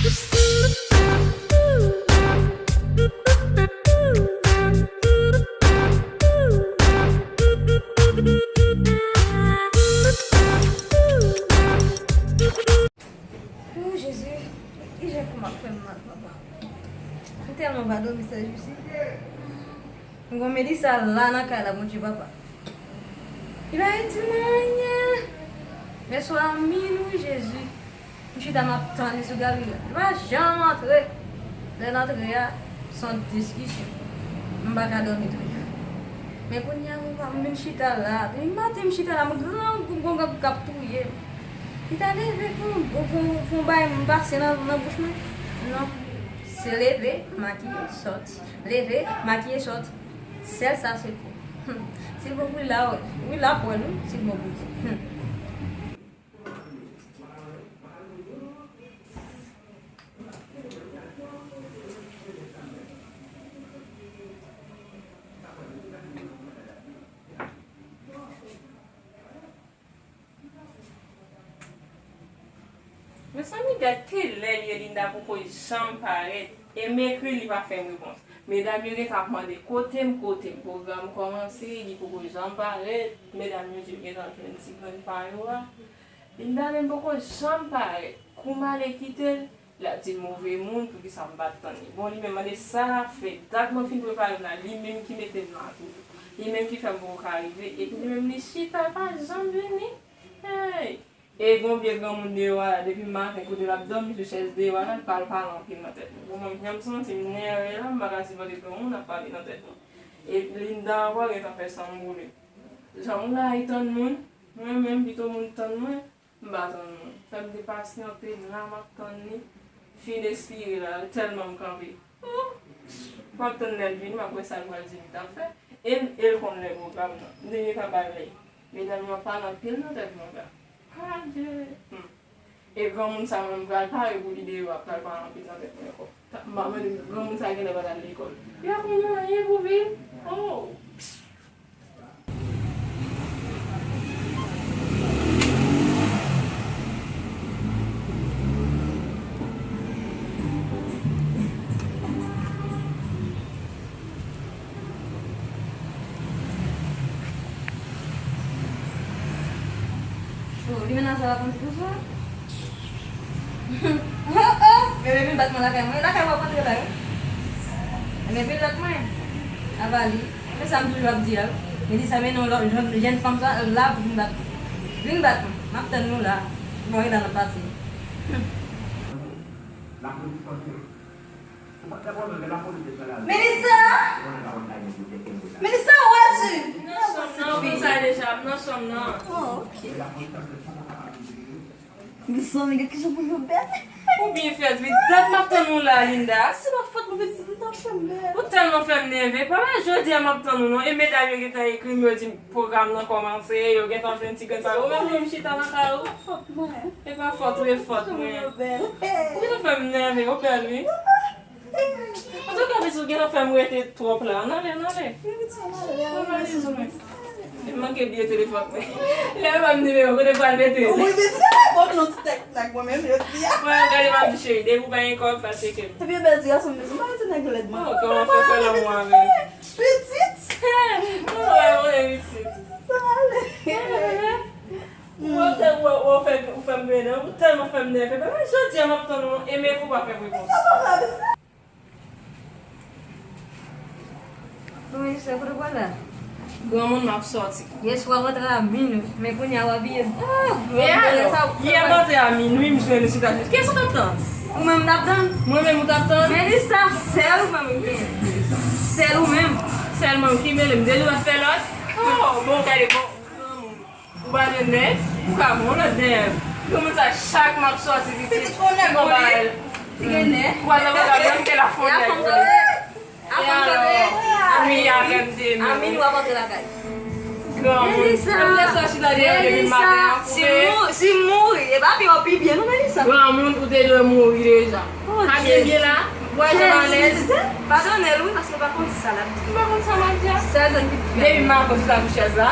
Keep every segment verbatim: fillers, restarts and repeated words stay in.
O Jezi, kijan pou m ap fè m mal, papa? M tèlman pa dòmi sèjousi. M gon Melissa la nan kay la, Bondye papa. Li pa di mwen anyen. Men swa a minuit, Jezi. M chita m ap tann li sou galri a. Li pa janm antre. Lè l antre a, se yon diskisyon. M pa ka dòmi tou. Men kounye a, m vin chita la. Depi maten m chita la, m grangou, m gon gang k ap touye m. Li ta leve fè yon, fè yon, fè yon bagay m pase nan, nan bouch mwen. Non. Se leve, makiye, sòti. Leve, makiye, sòti. Sèl sa se pou. Hmm. Si l bon pou li la, wi, l ap wè l, wi, si l bon pou li. Hmm. Mezanmi, gad kilè l ye, Linda poko janm parèt. E m ekri l, li pa fè m repons. Medam yo gentan ap mande, "Kote m, kote m?" Pwogram kòmanse, li poko janm parèt. Medam yo di yo gentan jwenn ti grenn pa yo a. Linda menm poko janm parèt. Kou m ale kite l, l ap di m move moun, poukisa m pa t tann li. Bon, li menm mande sa l ap fè. Dat mwen fin prepare m la, li menm ki mete m la toujou. Li menm ki fè m poko ka rive, epi li menm li chita, l pa janm vini. Hey! E gon vye granmoun deyò a la, depi maten kote l ap dòmi sou chèz deyò a la, l pa, l pale anpil nan tèt mwen. Bon, mwen menm jan m santi m nève la, m pa ka sipòte granmoun ap pale nan tèt mwen. E Linda ankò gentan fè san m boule. Jan moun la, li tann moun, mwen menm pito moun tann mwen, m pa tann moun. Fè m te pasyante, m la m ap tann li. Fin espire la, tèlman m kanpe. Oh! M ap tann lè l vini, m ap wè sa l pral di m t ap fè. E l, e l konn lè pwogram nan. M te gentan ba l lè. Medam yo ap pale anpil nan tèt mwen la. Adje! Hmm. E granmoun sa menm pral pare pou li deyò a, pral pale anpil nan tèt mwen ankò. Ta-, m pa mande granmoun sa genlè pa t al lekòl. Li pa konn anyen pou vi l. Oh! Oh, li menm sa la konn ti douvan. Oh, oh, bebe vin bat mwen lakay mwen. Lakay w ap antre la, wi. Ebyen, vin bat mwen. Ava li. Men sa m toujou ap di a, wi. Men di sa, men non, lò, jèn, jèn fanm sa, la pou vin bat mwen. Vin bat mwen. M ap tann nou la. Bon, e la n ap pase. Melissa! Melissa, où es-tu? M nan chanm nan, ou konn sa deja, m nan chanm nan. Oh, ok. Mezanmi, gad kijan moun yo bèl. Ou byen fèt, wi. Dat m ap tann ou la, Linda. Se pa fòt mwen, pitit, m t ap fè m bèl. Ou tèlman fè m nève. Pa wè jodi a m ap tann ou non. E medam yo gentan ekri m, yo di m pwogram nan kòmanse, yo gentan jwenn ti grenn pa yo. Ou menm tou m chita nan kay ou. Se pa fòt mwen. E pa fòt ou, e fòt mwen. Kijan moun yo bèl. Ou gentan fè m nève, ou bèl wi. Antouka, pitit, ou gentan fè m rete twòp la. Ann ale, ann ale. Ann ale, ann ale. Ann ale, ann ale. Li manke bliye telefòn mwen. Lè m ba m nimewo, kote m pral mete l? Wi, pitit, bon, nou ti tèt nèg mwen menm, yo di a. Mwen, gade, m ap di cheri, depi w pa gen kòb, pa tcheke m. Epi, bèl ti gason, pitit, m pa rete nèg lèd, mwen. Oh, kòman fè fè lanmou avè m? Pitit! Mwen, mwen, pitit. Ann ale. Ou ap tèl, ou, ou fè, ou fè m benen, ou tèlman fè m nève. Paske jodi a m ap tann ou, e men ou pa fè m repons. Wi, se kote w pral la? Granmoun, m ap sòti. Yèswa w rantre a minuit, men kounye a w abiye. Oh, e alò, yè m rantre a minuit, m jwenn ou chita sou. Kiyès ou t ap tann? Ou menm m t ap tann. Mwen menm ou t ap tann? Men li sa, sèl ou menm ou genyen. Sèl ou menm. Sèl mwen ki mele m, de li w ap fè lòt. Oh, bon, gade, bon. Ou pa jwenn nèg, ou ka pran yon lòt dèyè m. Granmoun sa, chak m ap sòti, pitit, pitit fò nèg ou li. Li gen nèg. Ou pa nan pwogram nan, ke la fò nèg ou li. E alò, wi, avè m de men. A minuit w ap antre lakay. Granmoun. Melissa. Lè sa chita dèyè depi maten an, si mou-, si mouri, e pa pi w pi byen, non, Melissa. Granmoun, ou te dwe mouri deja. Oh, Dye. Byen la, bwè jan alèz. Padone l, wi, paske l pa konn sa l ap di. M pa konn sa m ap di a. Sèl zòn ki pi byen. Depi maten, chita sou chèz la.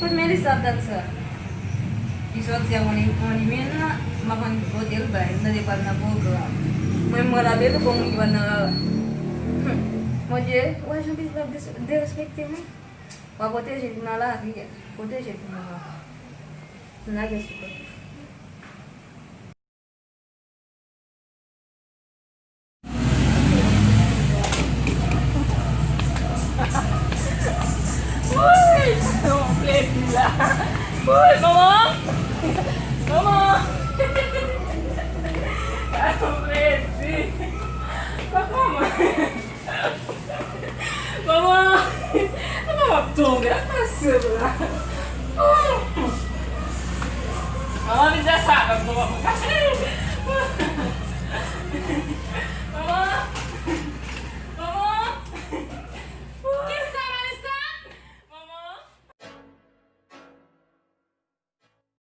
Kote Melissa ap tande sa? Li sòti ak yon li-, yon limena, m ap ann pote l bay, m tande pral nan pwogram. Mwen, m pral apre l, bon, moun ki pral nan rara. Bondye, wè jan biznis la ap des-, derespekte mwen. W a pwoteje l nan lari a. Pwoteje l pou mwen, papa. M lage sou kò. Woy, sa fè yon plezi la. Woy, manman. Manman. Sa fè yon plezi. Manman. Manman, manman ap tonbe. Ap pase la. Oh. Manman, vin fè sa avè m, manman.